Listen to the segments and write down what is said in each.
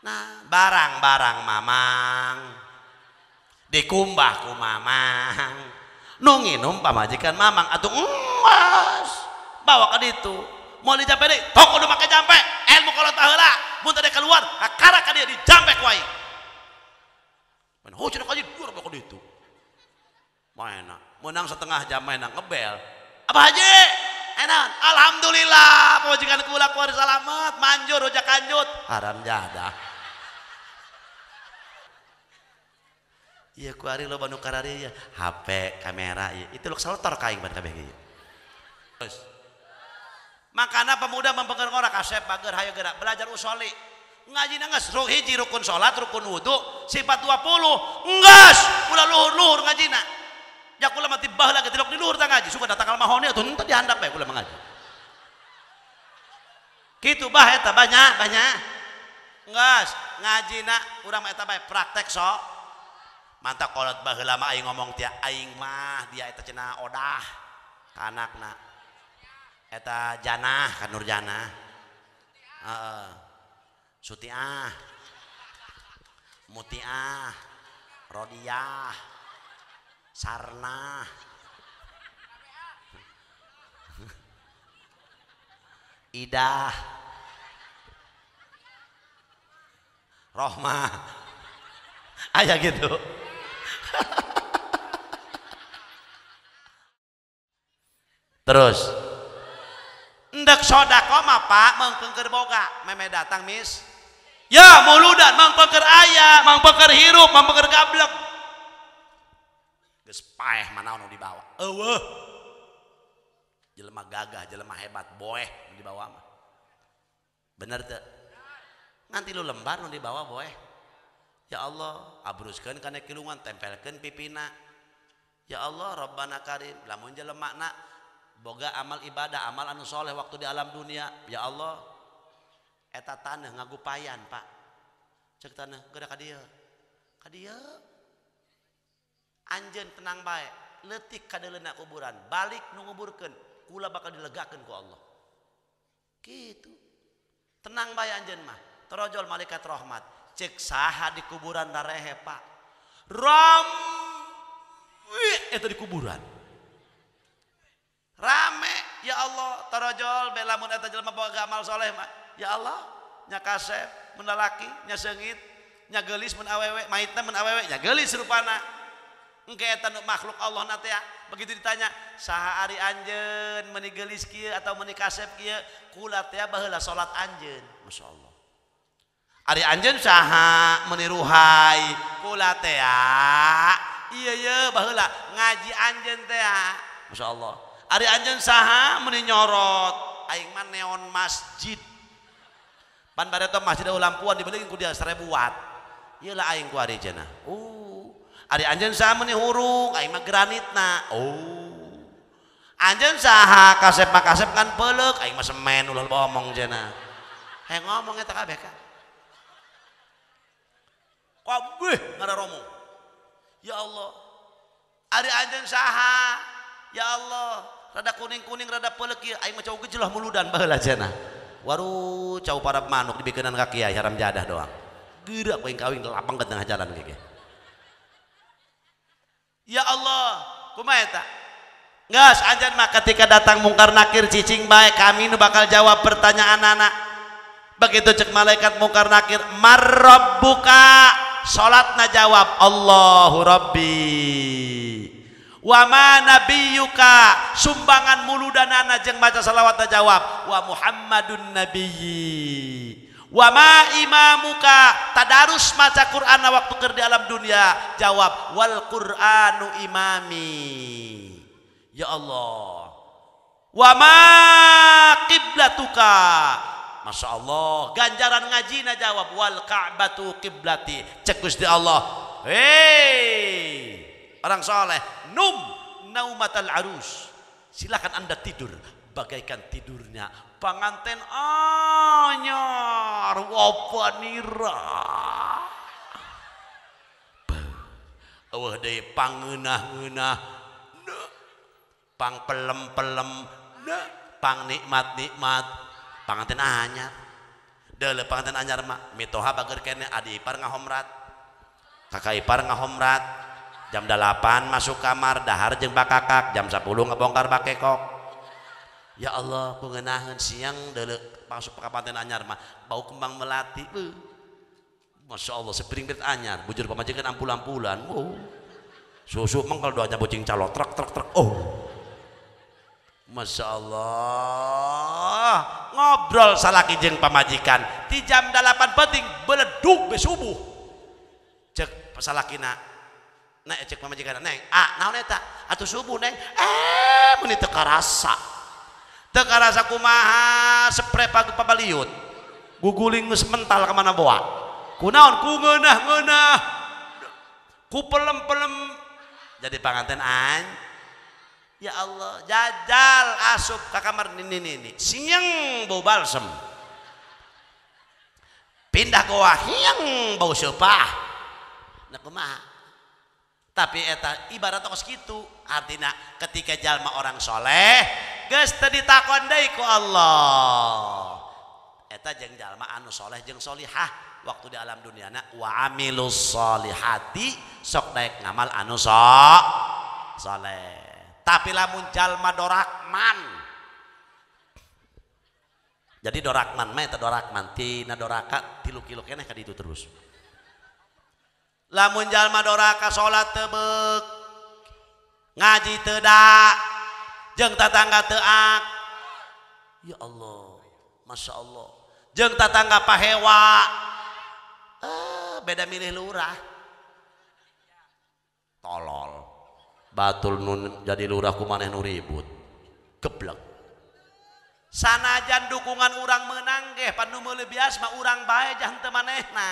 Nah, barang-barang mamang dikumbah ku mamang. Nu nginum pamajikan mamang atuh emas. Bawa ka ditu. Moal dijampe deui, tong kudu make jampe. Ilmu kolot baheula, mun teu keluar, kakara ka dieu dijampe ku aing. Man ho cenah kaji dur ka ditu. Maena, menang setengah jam maena ngebel. Abah Haji, enak. Alhamdulillah, pamajikan kula kuari salamet, manjur rujak kanjut. Haram jadah. Iya kuari loba nu karari ya, HP, kamera ieu. Itu luk seletor ka aing ban kabeh ieu. Terus. Makana pemuda mempengaruhi orang kasep bager hayo gerak belajar usoli. Ngaji geus hiji rukun salat, rukun wudu, sifat 20. Enggeus, ulah luhur-luhur ngajina. Ya kula mah tibah lagi tilok di luhur tah ngaji, suka datang kalmahone atuh henteu dihandap bae kula mah ngaji. Kitu bah eta banyak banyak. Enggeus, ngajina urang mah eta bae praktek sok. Mantap kolot baheula mah aing ngomong tia aing mah dia eta cenah odah ka anakna. Eta janah ka Nurjanah. Heeh. Sutiah. Mutiah. Rodiah. Sarnah. Idah. Rohmah. Aya gitu. Terus endek sodako mah Pak mengpengker boga meme datang mis ya muludan mangpengker aya mangpengker hirup mangpengker gablek geus paeh manaon nu dibawa eueuh jelema gagah jelema hebat boeh nu dibawa mah bener teu nganti lu lembar nu dibawa boeh. Ya Allah, abruskeun kana kilungan, tempelkeun pipina. Ya Allah, Rabbana Karim, lamun jelemana boga amal ibadah, amal anu soleh waktu di alam dunia. Ya Allah, eta taneuh ngagupayan, Pak. Cek taneuh geura ka dieu. Ka dieu. Anjeun tenang bae, leutik kadeuleuna kuburan, balik nu nguburkeun, kula bakal dilegakeun ku Allah. Kitu. Tenang bae anjeun mah. Torojol malaikat rahmat. Cek saha di kuburan darehe Pak. Rame eta di kuburan. Rame ya Allah tarojol bela mun eta jelema boga amal soleh mah. Ya Allah nya kasep mun lalaki nya seungit nya geulis mun awewe maitna mun awewe nya geulis rupana. Engke eta nu makhluk Allah na teh begitu ditanya saha ari anjeun meuni geulis kieu atau meuni kasep kieu kula teh baheula salat anjeun. Masyaallah. Ari anjeun saha meuni ruhai kula teh iya ye baheula ngaji anjeun teh masyaallah. Ari anjeun saha meuni nyorot aing mah neon masjid pan bareto masjid lampuan dibelikeun ku dia 1000 watt ieu lah aing ku ari cenah. Oh ari anjeun saha meuni hurung aing mah granitna. Oh anjeun saha kasep mah kasep kan peuleuk aing mah semen ulah ngomong cenah. Hayang ngomong eta kabeh ka kabeh ngararomo. Ya Allah ari anjeun saha ya Allah rada kuning-kuning rada peuleuk ieu aing mah cau gejelah muludan baheula cenah. Waru cau para manuk dibikenan ka kiai haram jadah doang. Geura ku aing kawin lapang ke tengah jalan kieu. Ya Allah kumaha eta? Geus anjeun mah ketika datang mungkar nakir cicing bae kami nu bakal jawab pertanyaan anak. Begitu cek malaikat mungkar nakir marabbuka salatna jawab Allahu Rabbi wa ma nabiyuka sumbangan muludanana jeung maca salawatna jawab wa Muhammadun nabiyyi wa ma imamuka tadarus maca Qur'an waktu keur di alam dunia jawab wal Qur'anu imami. Ya Allah wa ma qiblatuka Masya Allah ganjaran ngajina jawab wal ka'batu qiblati cek Gusti Allah. Hei orang soleh num naumatal arus silakan anda tidur bagaikan tidurnya panganten anyar wapanira eueuh deui pangeunah-ngeunah pang pelem-pelem pang nikmat-nikmat panganten anyar Deuleu panganten anyar mah mitoha bager keneh adi ipar ngahomrat. Kakak ipar ngahomrat. Jam 8 masuk kamar dahar jeung bakakak, jam 10 ngebongkar bakekok. Ya Allah, ku ngeunaheun siang deuleu masuk ka panganten anyar mah bau kembang melati. Masya Allah sepiring berit anyar, bujur pamajikan ampul-ampulan. Oh. Susu mengkel doanya bocing calot truk truk truk. Oh. Masya Allah ngobrol salaki jeung pamajikan di jam 8 penting beledug be subuh cek salakina nek cek pamajikan neng ah naon eta atuh subuh neng meuni teu karasa teu karasa kumaha spray pabaliut guguling geus mental ka mana boa kunaon ku ngeunah-ngeunah ku pelem-pelem jadi panganten an. Ya Allah, jajal asup ke kamar nini siang bau balsem. Pindah ke hiang bau sepah. Nah kumaha? Tapi eta ibarat kos kitu, artinya ketika jalma orang soleh, geus teu ditakon deui ku Allah. Eta jeung jalma anu soleh jeung solihah waktu di alam duniana wa amilus solihati sok daek ngamal anu soleh. Tapi lamun jalma dorakman jadi dorakman mah eta dorakman tina doraka 3 kilo keneh ka ditu terus lamun jalma doraka salat teu beuk ngaji teu da jeung tatangga teu ak ya Allah Masya Allah jeung tatangga pahewa beda milih lurah tolol batul nun jadi lurah ku maneh nu ribut geblek sanajan dukungan urang menang geh pan nu meuli bias mah urang bae jah henteu manehna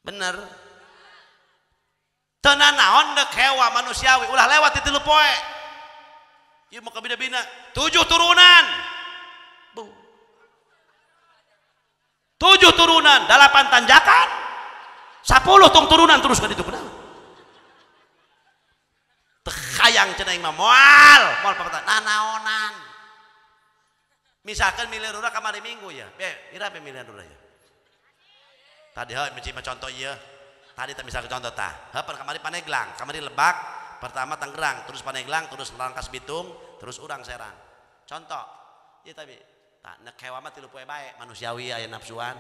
bener teu nanaon deuk hewa manusiawi ulah lewat di 3 poe ieu mah kabina-bina 7 turunan bu 7 turunan 8 tanjakan 10 tung turunan terus ka ditu kunaon hayang cenah mah moal moal papetan nanaonan misalkan milih lurah kamari minggu ya be ira pemilihan lurah ya tadi heuh mah contoh ieu tadi teh misalkan contoh tah heuh kamari Paneglang kamari Lebak pertama Tangerang terus Paneglang terus Rangkas Bitung terus urang Serang contoh ieu tapi tah nek hewa mah 3 poe bae manusiawi aya nafsuan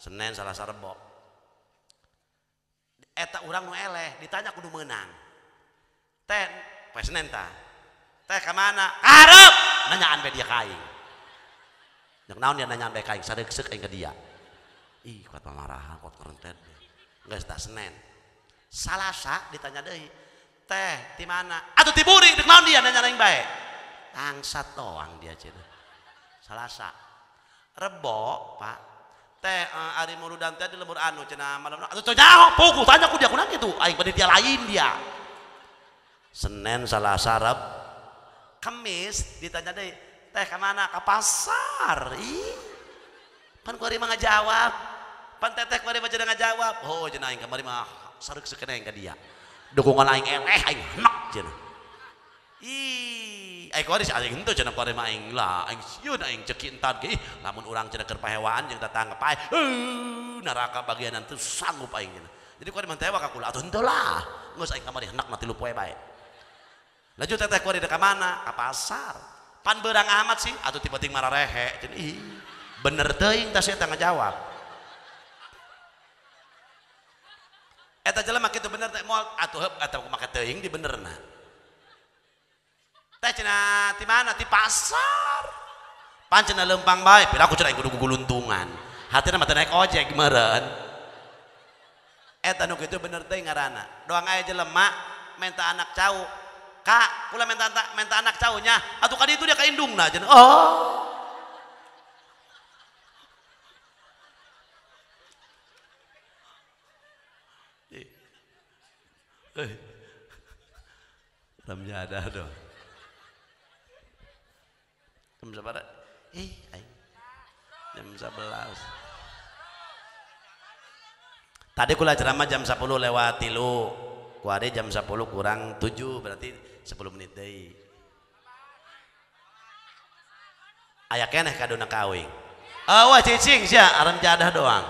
Senin Salasa Rebo eta urang nu eleh ditanya kudu meunang teh poe Senin tah teh ka mana karep nanyaan be dia ka aing jeung naon dia nanyaan be ka aing sareuk-seuk aing ka dia ih kuat pamarahan kuat kerentet geus tah Senin Salasa ditanya deui teh ti mana atuh ti buring deuk naon dia nanya aing bae bangsat doang dia cenah Salasa Rebo Pak teh ari muludan teh di lembur anu cenah malam atuh teu nyaho puguh tanya ku dia kunaon kitu aing panitia lain dia Senin Selasa Rab Kamis ditanya deh teh ke mana ke pasar ih pan kuari mah ngajawab pan teteh kuari mah cenah ngajawab oh cenah aing kamari mah sareuk seukena aing ka dia dukungan aing eleh aing henek cenah ih aing kuari aing henteu cenah kuari mah aing lah aing sieun aing ceki entar ge lamun urang cenah keur pahewaan jeung tatangga paeh neraka bagianan teu sanggup aing cenah jadi kuari mah teh ka kula atuh henteu lah geus aing kamari henek mah 3 poe bae lanjut teteh kuari ka mana ka pasar pan beurang amat sih atuh tiba ting mararehe cenah ih bener teuing tah eta ngajawab eta jelema kitu bener teh moal atuh heup atuh make teuing di benerna teh cenah ti mana ti pasar pan cenah leumpang bae piraku cenah kudu guguluntungan hatina mah teu naik ojek meureun eta nu kitu bener teh ngaranna doang aya jelema minta anak cau kak kula minta anak caunya atuh ka ditu dia ka indungna cenah oh Ramjada dong jam sabaraha aing jam 11 tadi kula ceramah jam 10:03 kuari jam 10 kurang 7 berarti 10 menit deui. Aya keneh kaduna kawing. Wah cicing sia aram jadah doang.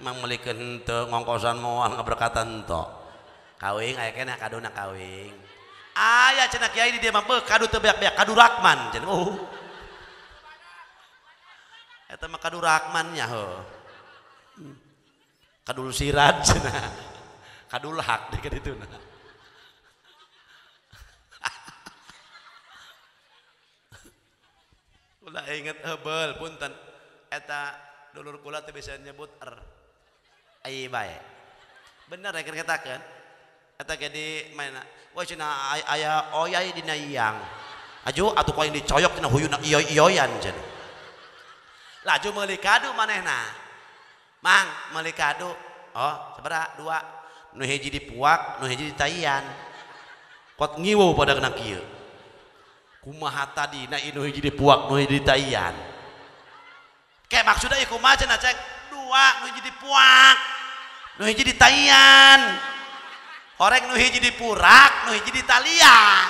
Mang meulikeun henteu ngongkosan moal ngaberkatan henteu. Kawing aya keneh kaduna kawing. Aya cenah kiai di dieu mah beuh kadu teu beak-beak kadu Rakman cenah. Oh. Eta mah kadu Rakman nya heuh. Kadul sirat cenah. Kadul hak di kadituna. Kula inget heubel punten eta dulur kula teu bisa nyebut er. Ai bae. Bener ya keur katakeun. Eta ge di mana? Wah cenah aya oyai dina iyang. Aju atuh ku aing dicoyok cenah huyuna iyoy-iyoyan cenah. Laju meuli kadu manehna. Mang meuli kadu. Oh, sabaraha? Dua. Nu hiji dipuak, nu hiji ditaian. Kot ngiwu pada kena kieu. Kumaha tadi na nu hiji dipuak, nu hiji ditaian. Kayak maksudnya ieu kumaha cenah cek? Dua nu hiji dipuak, nu hiji ditaian. Horeng nu hiji dipurak, nu hiji ditalian.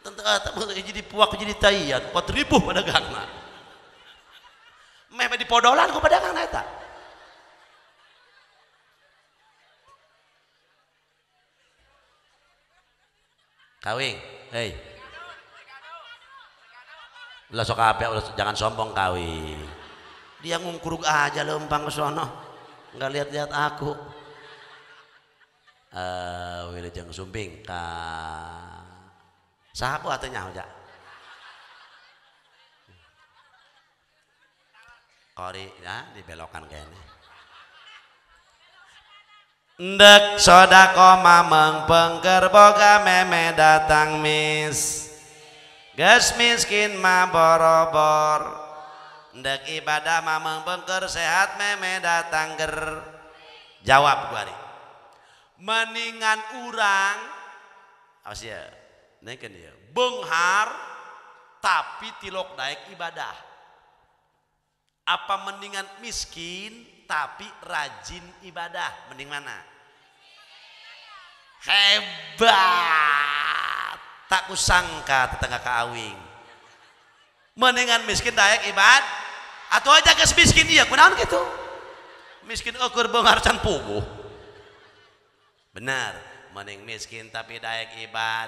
Tentu eta nu hiji dipuak, hiji ditaian. Kot ribuh padagangna. Meh di podolan ku padagangna eta. Kawing, hei. Ulah sok apik, ulah jangan sombong kawing. Dia ngungkurug aja lempang ke sono. Enggak lihat-lihat aku. Wilujeng Sumping ka saha atuh nya hoja. Kori ya dibelokan kayaknya. Ndek sodako mameng pengker boga meme datang mis. Geus miskin ma borobor. Ndek ibadah mameng pengker sehat meme datang ger. Jawab gua nih. Mendingan urang awas ya, nengkeun ya. Beunghar tapi tilok daek ibadah. Apa mendingan miskin tapi rajin ibadah? Mending mana? Hebat. Tak kusangka tetangga kaawing. Mendingan miskin daek ibad atau aja geus miskin ieu kunaon kitu? Miskin ukur beunghar can puguh. Benar, mending miskin tapi daek ibad.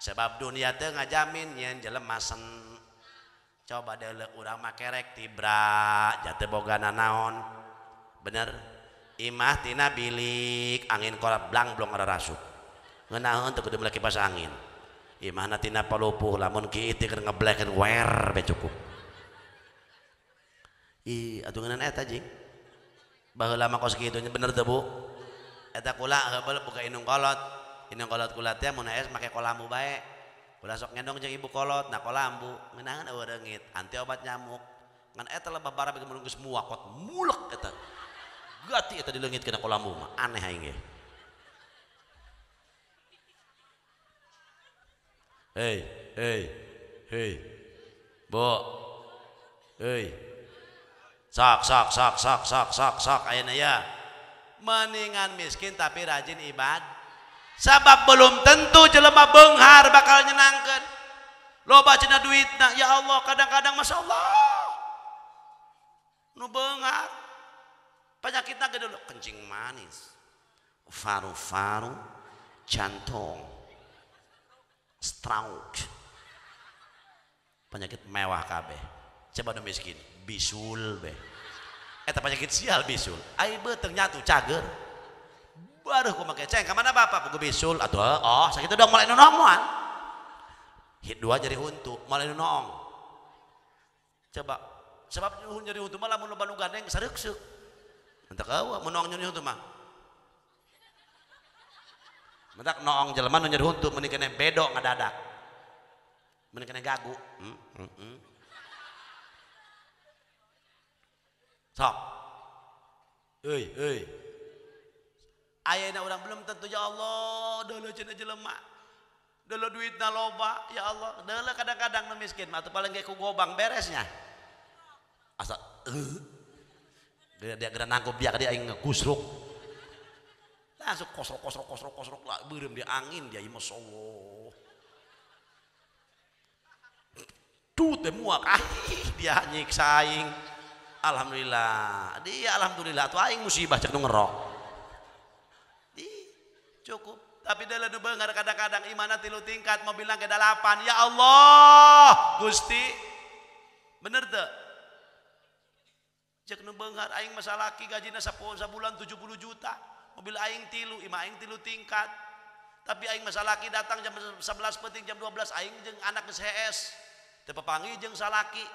Sebab dunia teu ngajamin nyeun jelema sen. Coba deuleu urang mah kerek tibra, jate boga nanaon. Bener, imah tina bilik, angin korap blang blong ada rasuk. Ngeunaheun teu kudu meuli kipas angin. Imahna tina palupuh lamun kieu teh keur ngeblekeun wer be cukup. Ih, atuh ngeunan eta jing. Baheula mah kos kitu nya bener teu Bu? Eta kula heubeul boga indung kolot. Indung kolot kula teh mun es make kolambu bae. Kula sok ngendong jeung ibu kolot, nah kolambu ngeunaheun eueuh reungit, anti obat nyamuk. Ngan eta lebah bara bagi mun geus muak kot mulek eta. Gati eta dileungit kana kolambu mah, aneh aing ge. Hei, hei, hei. Bu. Hei. Sok sok sok sok sok sok sok ayeuna ya. Mendingan miskin tapi rajin ibad. Sebab belum tentu jelema beunghar bakal nyenangkeun. Loba cenah duitna, ya Allah kadang-kadang Masya Allah. Nu beunghar penyakitna gede kencing manis, faru-faru, jantung, stroke. Penyakit mewah kabeh. Coba nu miskin, bisul be. Eta penyakit sial bisul. Ai beuteung nyatu cager. Baruh ku make ceng ka mana bapak buku bisul atuh oh sakitu dong mulai nu noong moal. Hit dua jari huntu mulai nu noong. Coba sebab nyeri huntu mah lamun loba nu gandeng sareukseuh. Mentak eueuh mun noong nyeri huntu mah. Mentak noong jelema nu nyeri huntu mending kene bedo ngadadak. Mending kene gagu. Sok. Euy, euy. Ayeuna urang belum tentu ya Allah, deuleu cenah jelema. Deuleu duitna loba, ya Allah. Deuleu kadang-kadang nu miskin mah atuh paling ge ku gobang beresnya. Asa dia geura nangkup dia ka dia aing ngegusruk. Langsung kosrok kosrok kosrok kosrok lah beureum dia angin dia ieu masyaallah. Tut teh muak ah dia nyiksa aing. Alhamdulillah. Dia alhamdulillah tuh aing musibah cek nu ngerok. Ih, cukup. Tapi dalam nu beunghar kadang-kadang imana 3 tingkat mobilna ge 8. Ya Allah, Gusti. Bener teu? Cek nu beunghar aing mah salaki gajina sabulan 70 juta. Mobil aing 3, imah aing 3 tingkat. Tapi aing mah salaki datang jam 11 penting jam 12 aing jeung anak geus hees. Teu papanggih jeung salaki.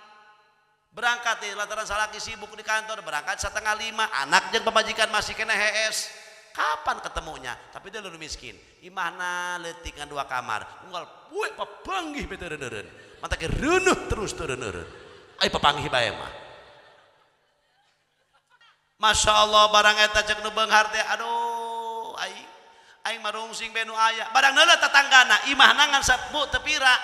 Berangkat di lantaran salaki sibuk di kantor, berangkat 4:30, anak jeung pamajikan masih kena hees. Kapan ketemunya? Tapi dia lu miskin. Imahna leutik ngan 2 kamar. Unggal poe papanggih bete reuneureun. Mata ke reuneuh terus teu reuneureun. Ai papanggih bae mah. Masya Allah barang eta cek nu beunghar teh aduh aing aing mah rungsing bae nu aya. Barang neuleuh tetanggana imahna ngan sabu teu pira.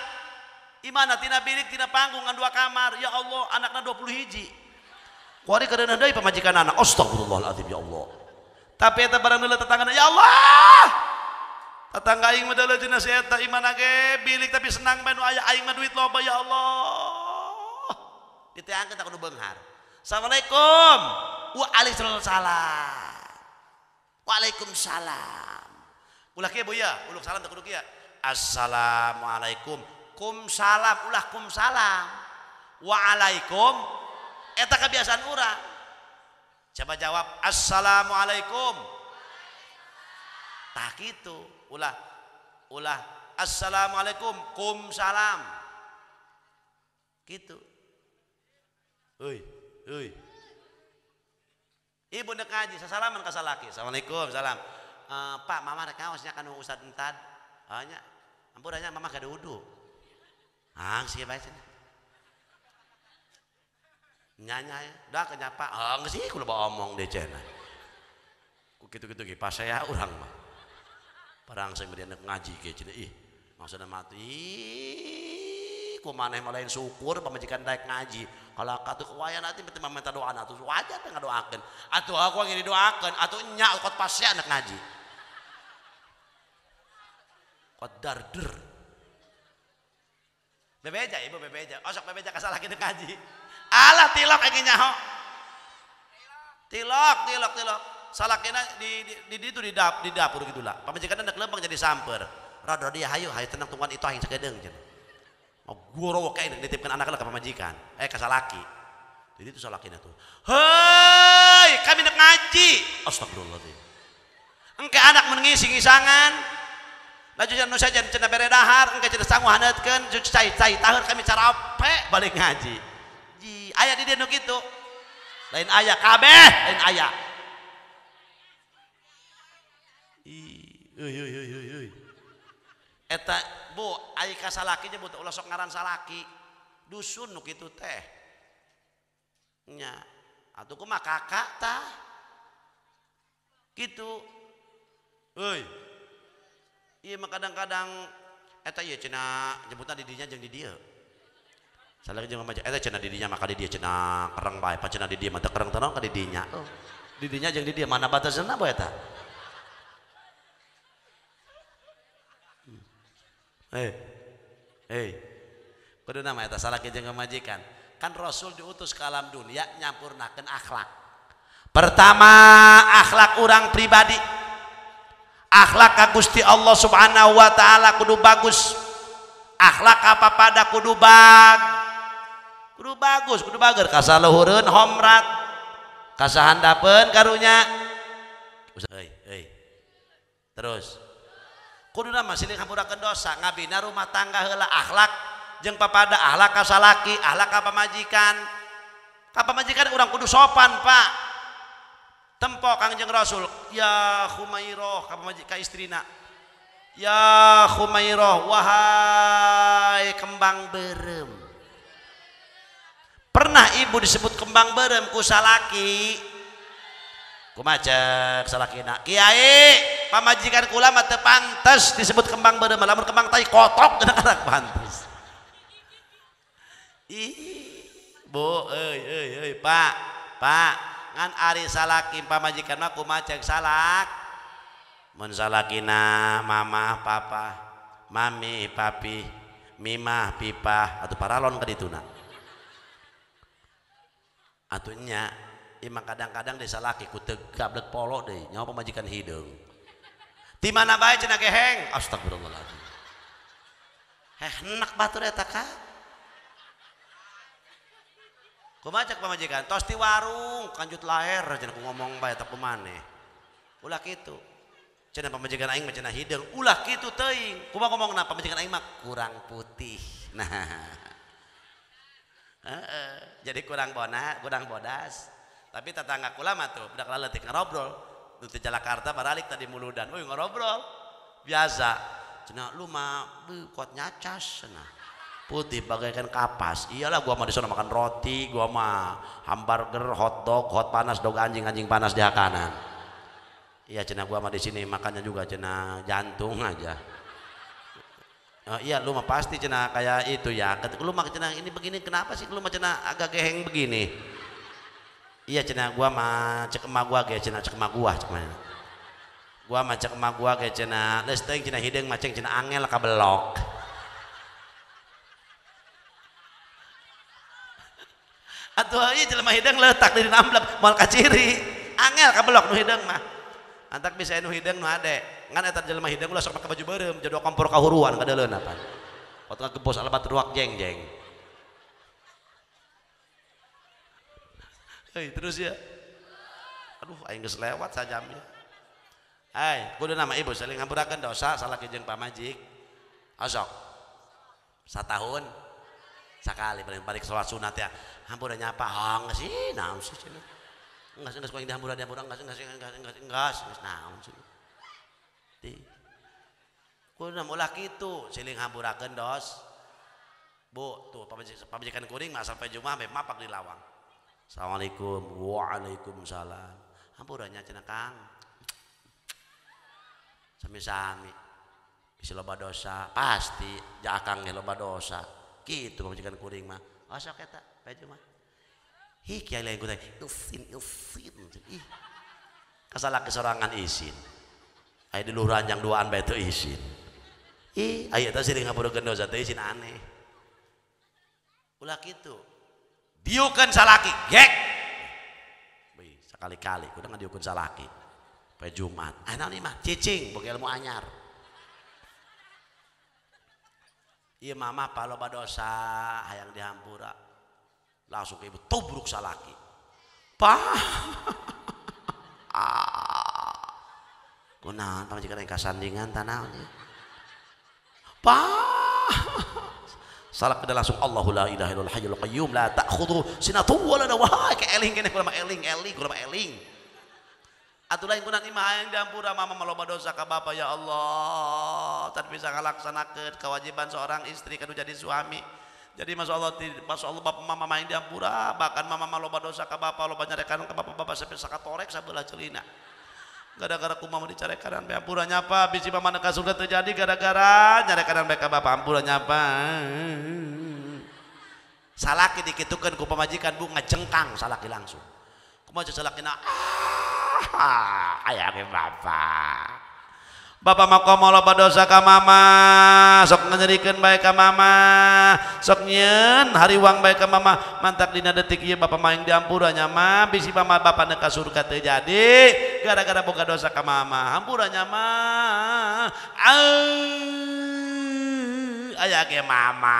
Imahna tina bilik tina panggung ngan 2 kamar. Ya Allah anakna 20 hiji. Kuari kareuneuh deui pamajikanana. Astagfirullahaladzim ya Allah. Tapi eta barang neuleuh tetanggana ya Allah. Tetangga aing mah deuleuh cenah si eta imahna ge bilik tapi senang bae nu aya aing mah duit loba ya Allah. Diteangkeun ta kudu beunghar. Assalamualaikum. Waalaikumsalam. Waalaikumsalam. Ulah kieu Bu ya, uluk salam teu kudu kieu. Assalamualaikum. Kum salam, ulah kum salam. Waalaikum. Eta kebiasaan urang. Coba jawab assalamualaikum. Tah kitu, ulah ulah assalamualaikum kum salam. Gitu. Heuy, heuy. Ibu nek ngaji sasalaman ka salaki. Assalamualaikum, salam. Pak, mama rek ngaosnya ka nu Ustad entad. Hanya ampun nya mama gak wudu. Ah, sih bae cenah. Nyanya ya, dah kenyapa. Ah, geus sih kudu omong deh cenah. Ku kitu-kitu ge pasea urang mah. Barang sing bade ngaji ge cenah ih, maksudna mati ku maneh mah lain syukur pamajikan daek ngaji. Kalau katuh kewayan atuh mah minta doa atuh wajar teh ngadoakeun. Atuh aku yang didoakeun atuh nya kot pasea anak ngaji. Kot darder. Bebeja ibu bebeja, osok bebeja ka salaki ngaji. Alah tilok aing nyaho. Tilok, tilok, tilok. Salakina di itu di dapur gitulah. Pamajikan hendak lempeng jadi samper. Rada dia hayu, hayu tenang tungguan itu aing sakedeung cenah. Mau guru kayak nitipkan anaknya ke pamajikan, ke salaki. Jadi itu salakina tuh. Hei, kami nak ngaji. Astagfirullahaladzim. Engke anak mun ngisi-ngisangan. Laju nu saja cenah bere dahar, engke cenah sangu haneutkeun, cai-cai taheur kami carape balik ngaji. Ji, aya di dieu nu kitu. Lain aya kabeh, lain aya. Ih, euy euy euy euy. Eta bu, ai ka salaki nyebut ulah sok ngaran salaki. Dusun nu kitu teh. Nya, atuh kumaha kakak tah? Kitu. Euy. Ieu mah kadang-kadang eta ieu cenah nyebutna di dinya jeung di dieu. Salaki jeung mamaja eta cenah di dinya mah ka di dieu cenah kereng bae, pa cenah di dieu mah teu kereng teh naon ka di dinya. Oh. Di dinya jeung di dieu mana batasna boe eta? Hei, kudu nama eta salaki jeung pamajikan. Kan Rasul diutus ke alam dunia nyampurnakeun akhlak. Pertama akhlak urang pribadi. Akhlak ka Gusti Allah Subhanahu wa taala kudu bagus. Akhlak apa pada kudu bag. Kudu bagus, kudu bager kasaluhureun homrat. Kasahandapeun karunya. Hei, hei. Terus kuduna mah silih ngampurakeun dosa, ngabina rumah tangga heula akhlak jeung papada akhlak ka salaki, akhlak ka pamajikan. Ka pamajikan urang kudu sopan, Pak. Tempo Kangjeng Rasul, ya Khumairoh ka pamajikan ka istrina. Ya Khumairoh, wahai kembang berem. Pernah ibu disebut kembang berem ku salaki? Kumaha cek salakina? Kiai, pamajikan kula mah teu pantes disebut kembang berem, lamun kembang tai kotok cenah karak pantes. Ih, Bu, euy euy euy, Pak, Pak, ngan ari salaki pamajikan mah kumaha cek salak? Mun salakina mama, papa, mami, papi, Mimah pipah atau paralon ka dituna. Atuh nya imang kadang-kadang desa laki ku teu gablek polo deui nyawa pamajikan hideung. Di mana bae cenah geheng? Astagfirullahaladzim. Heh enak batur eta ka. Kumaha cek pamajikan? Tos di warung kanjut laher cenah ku ngomong bae eta kumaneh. Ulah kitu. Cenah pamajikan aing mah cenah hideung, ulah kitu teuing. Kumaha ngomongna pamajikan aing mah kurang putih. Nah. Jadi kurang bona, kurang bodas. Tapi tetangga kula mah tuh budak leutik ngobrol. Nu teh Jakarta baralik tadi muludan. Euy ngobrol. Biasa. Cenah lu mah kuat nyacas cenah. Putih bagaikan kapas. Iyalah gua mah di sana makan roti, gua mah hamburger, hotdog, hot panas, dog anjing, anjing panas di hakanan. Iya cenah gua mah di sini makannya juga cenah jantung aja. Oh, iya lu mah pasti cenah kayak itu ya. Lu mah cenah ini begini kenapa sih lu mah cenah agak geheng begini? Iya cenah gua mah cek emak gua ge cenah cek emak gua cek mah. Gua mah cek emak gua ge cenah geus teuing cenah hideung mah ceng cenah angel kabelok. Atuh ieu jelema hideung letak di namblek moal kaciri. Angel kabelok nu hideung mah. Antak bisa nu hideung nu hade. Ngan eta jelema hideung ulah sok make baju beureum jodoh kompor kahuruan kadeuleun apan. Pot ngagebos alabat ruak jeng-jeng. Hei terus ya. Aduh aing geus lewat sajamnya. Hai, kudu nama ibu saling ngampurakeun dosa salaki jeung pamajik. Osok. Satahun sakali paling balik sholat sunat ya. Hampura nyapa? Ah geus sih, naon sih cenah. Enggak ku aing dihampura dihampura enggak geus naon sih. Di. Kudu ulah kitu siling hampurakeun dos. Bu, tuh pamajikan kuring mah sampai Jumat sampai mapak di lawang. Assalamualaikum. Waalaikumsalam. Hampuranya cenah Kang. Sami-sami. Bisi loba dosa, pasti ja akang ge loba dosa. Kitu pamajikan kuring mah. Osok eta poe Jumat. Hi kiai lain kuring isin isin. Ih. Kasalah kesorangan isin. Aya di luhur ranjang duaan bae teu isin. Ih, aya teh siring ngampurakeun dosa teh isin aneh. Ulah kitu. Diukeun salaki, gek. Wih, sekali-kali kudu ngadiukeun salaki. Poe Jumat. Ah naon ieu mah? Cicing boga ilmu anyar. Ieu mama paloba dosa hayang dihampura. Langsung ke ibu tubruk salaki. Pak. Ah. Kunaon pamajikan aing kasandingan tanaon ieu? Pak. Salak kada langsung Allahu la ilaha illal hayyul qayyum la ta'khudhu sinatun wa la nawm. Wah, ke eling keneh kula mah eling, eling kula mah eling. Atuh lain kunan imah hayang diampura mama maloba dosa ka bapa ya Allah. Tan bisa ngalaksanakeun kewajiban seorang istri kanu jadi suami. Jadi masya Allah bapak mama main diampura, bahkan mama maloba dosa ka bapa, loba nyarekan ka bapak bapak sampai sakatorek sabelah celina. Gara-gara ku mama dicarekan bae ampura nyapa, bisi mama ka surga terjadi gara-gara nyarekan bae ka bapak ampura nyapa. Salaki dikitukeun ku pamajikan bu ngajengkang salaki langsung. Kumaha salakina? Ah, aya ge bapak. Bapak mah komo loba dosa ka mama, sok nganyerikeun bae ka mama, sok nyieun hariwang bae ka mama, mantak dina detik ieu bapak mah yang diampura nya mah, bisi mama bapak neuk ka surga teu jadi gara-gara boga dosa ka mama, hampura nya mah. Aya ge mama.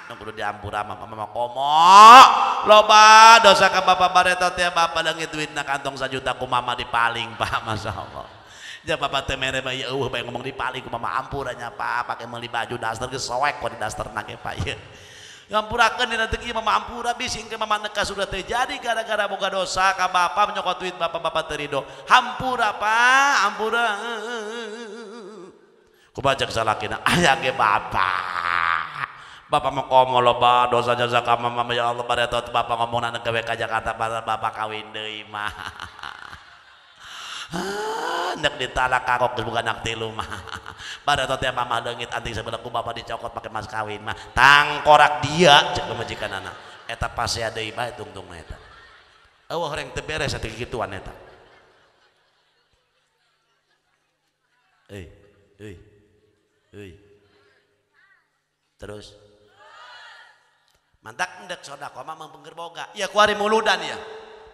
Nu kudu diampura mama mama komo loba dosa ka bapak bareto teh bapak leungit duitna kantong sajuta ku mama dipaling Pak, masyaallah. Ja bapak teh mere bae eueuh bae ngomong dipaling ku mama ampura nya Pak, pake meuli baju daster geus soek ku di dasterna ge Pak ieu. Ngampurakeun dina detik ieu mama ampura bisi engke mama neuk ka surga teh jadi gara-gara boga dosa ka bapak menyokot duit bapak-bapak teu rido. Hampura Pak, ampura. Kumaha cek salakina? Aya ge bapak. Bapak mah komo loba dosa jasa ka mama ya Allah baretot bapak ngomongna gawe ka Jakarta bapak kawin deui mah. Hendak ditalak kakok geus boga anak tilu mah. Baretot teh mama leungit anting sabelah ku bapak dicokot pake mas kawin mah. Tangkorak dia cek pamajikanana. Eta pasea deui bae tungtungna eta. Eueuh horeng teu beres atuh kikituan eta. Euy, euy. Euy. Terus mantak endek sedekah mah mengpengker boga. Ya kuari muludan ya.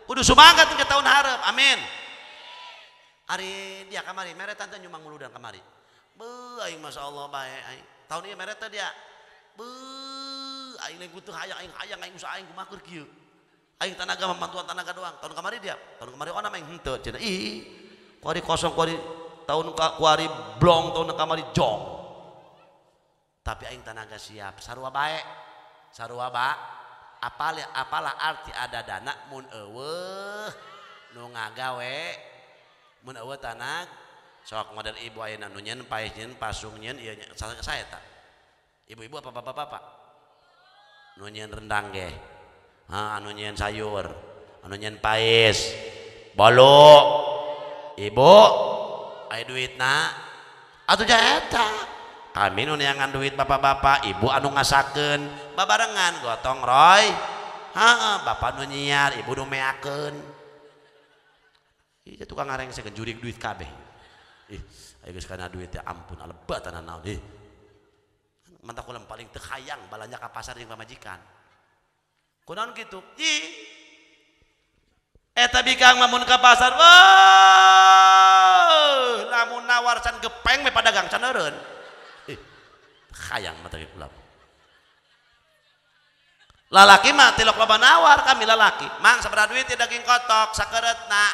Kudu semangat ke tahun hareup. Amin. Ari dia kamari mere tante nyumbang muludan kamari. Beuh aing masyaallah bae aing. Tahun ieu mere teh dia. Beuh aing lain kutu hayang aing hayang aing usaha aing kumaha keur kieu. Aing tanaga membantuan tanaga doang. Tahun kamari dia. Tahun kamari onam aing henteu cenah. Ih. Kuari kosong kuari tahun kuari blong tahun kamari jong. Tapi aing tanaga siap sarua bae. Sarua ba apalah arti ada dana mun eueuh nu ngagawe mun eueuh tanag sok model ibu ayeuna nu nyeun paes nyeun pasung nyeun ieu saya ta ibu-ibu apa bapak-bapak nu nyeun rendang ge ha anu nyeun sayur anu nyeun paes bolu ibu aya duitna atuh eta kami nu neangan duit bapak-bapak ibu anu ngasakeun babarengan gotong roy heeh bapak nu nyiar ibu nu meakeun ieu tukang ngarengsekeun jurig duit kabeh ih aya geus kana duit ya ampun alebatana naon ih mantak kula paling teu hayang balanja ka pasar jeung pamajikan kunaon kitu ih eta bikang mah mun ka pasar wah lamun nawar can gepeng me padagang can eureun hayang mata kula. Lalaki mah tilok loba nawar kami lalaki. Mang sabaraha duit ya daging kotok sakeretna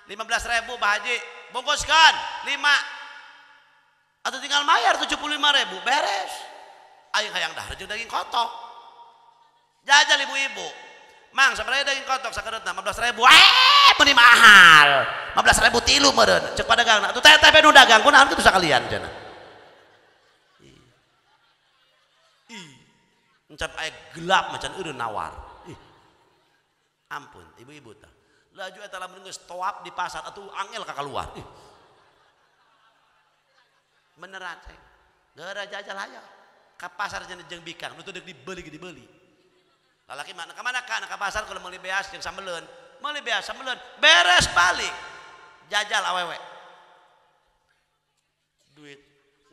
15.000 Pak Haji. Bungkuskan 5. Atau tinggal bayar 75.000 beres. Aing hayang dahar jeung daging kotok. Jajal ibu-ibu. Mang sabaraha daging kotok sakeretna 15.000. Eh, meuni mahal. 15.000 tilu meureun. Ceuk padagangna. Atuh teh teh nu dagang kunaon kitu sakalian cenah. Encap aya gelap macan eureun nawar. Ih. Ampun, ibu-ibu tah. Laju eta lamun geus toap di pasar atuh angel ka keluar. Ih. Beneran ceng. Geura jajal aya. Ka pasar jeung bikang nu teu deuk dibeli ge dibeli. Lalaki mana ka mana ka pasar kalau meuli beas jeung sambeleun. Meuli beas sambeleun, beres balik. Jajal awewe. Duit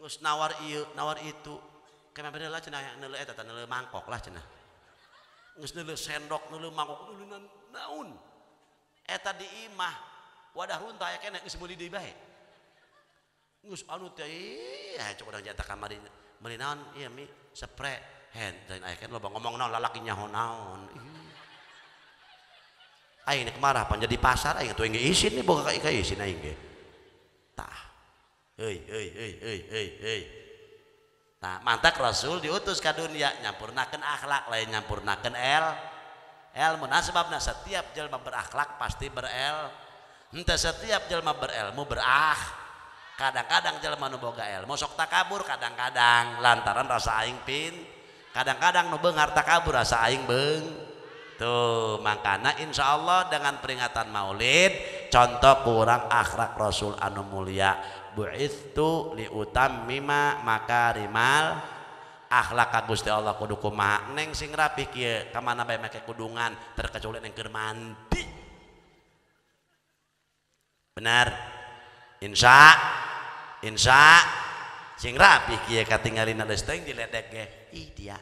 geus nawar ieu, nawar itu. Kemana lah cenah neuleuh eta teh neuleuh mangkok lah cenah. Geus neuleuh sendok, neuleuh mangkok, neuleuh naon. Eta di imah wadah runtah aya keneh geus meuli deui bae. Geus anu teh ih cek urang jata kamari meuli naon ieu mi spray hen lain aya keneh loba ngomong naon lalaki nyaho naon. Aing nek marah pan jadi pasar aing atuh ge isin nih boga ka isin aing ge. Tah. Heuy heuy heuy heuy heuy heuy. Nah, mantak Rasul diutus ke dunia nyampurnakeun akhlak lain nyampurnakeun ilmu. Nah, sebabna setiap jelma berakhlak pasti berel. Henteu setiap jelma berilmu berah. Kadang-kadang jelma nu boga ilmu sok takabur kadang-kadang lantaran rasa aing pin. Kadang-kadang nu beunghar takabur rasa aing beung. Tuh, makana insyaallah dengan peringatan Maulid contoh kurang akhlak Rasul anu mulia. Bu'istu liutammima makarimal akhlak ka Gusti Allah kudu kumaha neng sing rapi kieu ka mana bae make kudungan terkecuali neng keur mandi. Benar. Insya insya sing rapi kieu katingalina geus teuing diledek ge. Ih dia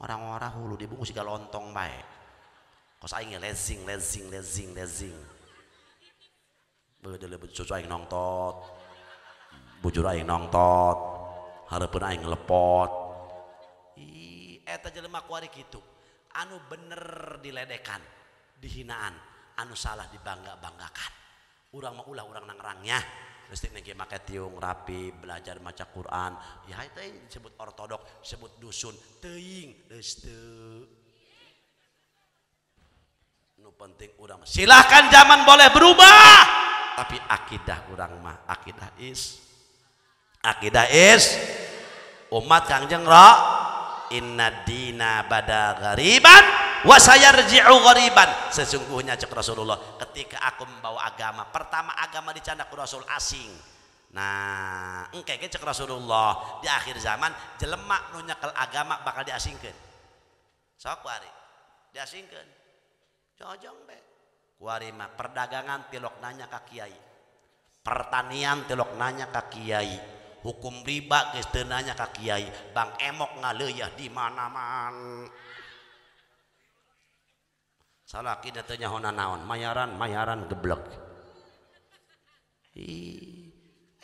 orang-orang hulu dibungkus siga lontong bae. Kos aing lezing lezing lezing lezing. Beuh deuleu cucu aing nongtot. Bujur aing nongtot, hareupeun aing lepot. Ih, eta jelema kuari kitu. Anu bener diledekan, dihinaan, anu salah dibangga-banggakan. Urang mah ulah urang nangrangnya. Mesti neng make tiung rapi, belajar maca Quran. Ya teuing disebut ortodok, disebut dusun, teuing geus teu. Nu penting urang mah silahkan zaman boleh berubah, tapi akidah urang mah akidah is akidah is umat Kangjeng Ra inna dina bada ghariban wa sayarji'u ghariban. Sesungguhnya cek Rasulullah ketika aku membawa agama pertama agama dicandak ku Rasul asing. Nah engke ge cek Rasulullah di akhir zaman jelema nu nyekel agama bakal diasingkeun. Sok kuari diasingkeun jojong be kuari mah perdagangan tilok nanya ka kiai, pertanian tilok nanya ka kiai, Hukum riba geus teu nanya ka kiai, Bang Emok ngaleuyah di mana-mana. Salakina teu nyaho naon, mayaran geblek. Ih,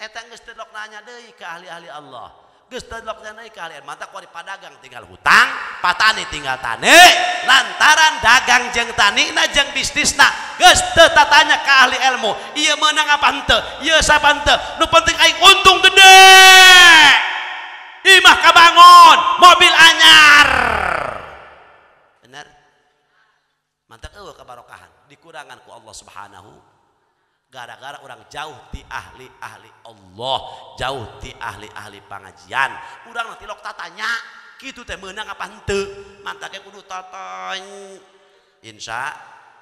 eta geus teu nanya deui ka ahli-ahli Allah. Geus teu nanya deui ka ahli mata ku padagang tinggal hutang, patani tinggal tani, lantaran dagang jeung tanina jeung bisnisna geus teu tatanya ka ahli ilmu. Ieu meunang apa henteu? Ieu sapa henteu? Nu penting aing untung gede. Imah kabangun, mobil anyar. Bener? Mantap eueuh kabarokahan, dikurangan ku Allah Subhanahu. Gara-gara orang jauh ti ahli-ahli Allah, jauh ti ahli-ahli pengajian. Urang nanti lok tatanya, kitu teh meunang apa henteu? Mantake kudu tatanya. Insya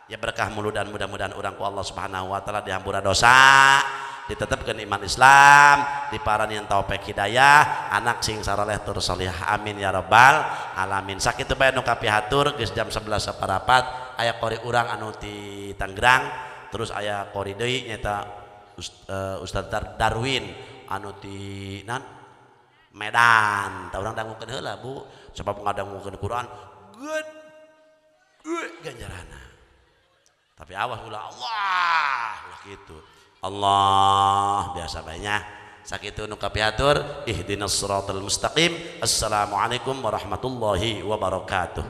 ya berkah mulu dan mudah-mudahan urang ku Allah Subhanahu wa taala dihampura dosa, ditetapkeun iman Islam, diparanian taufik hidayah, anak sing saroleh tur solihah, amin ya rabbal alamin. Sakitu bae nu kapihatur geus jam 11.15 aya qori urang anu ti Tangerang, terus aya qori deui nyaeta Ustaz Darwin anu ti nan Medan. Tah urang dangukeun heula Bu, sebab ngadangukeun Quran gede ganjarana. Tapi awas ulah Allah ulah kitu. Allah biasa banyak. Sakitu nu kapihatur, ihdinas siratal mustaqim. Assalamualaikum warahmatullahi wabarakatuh.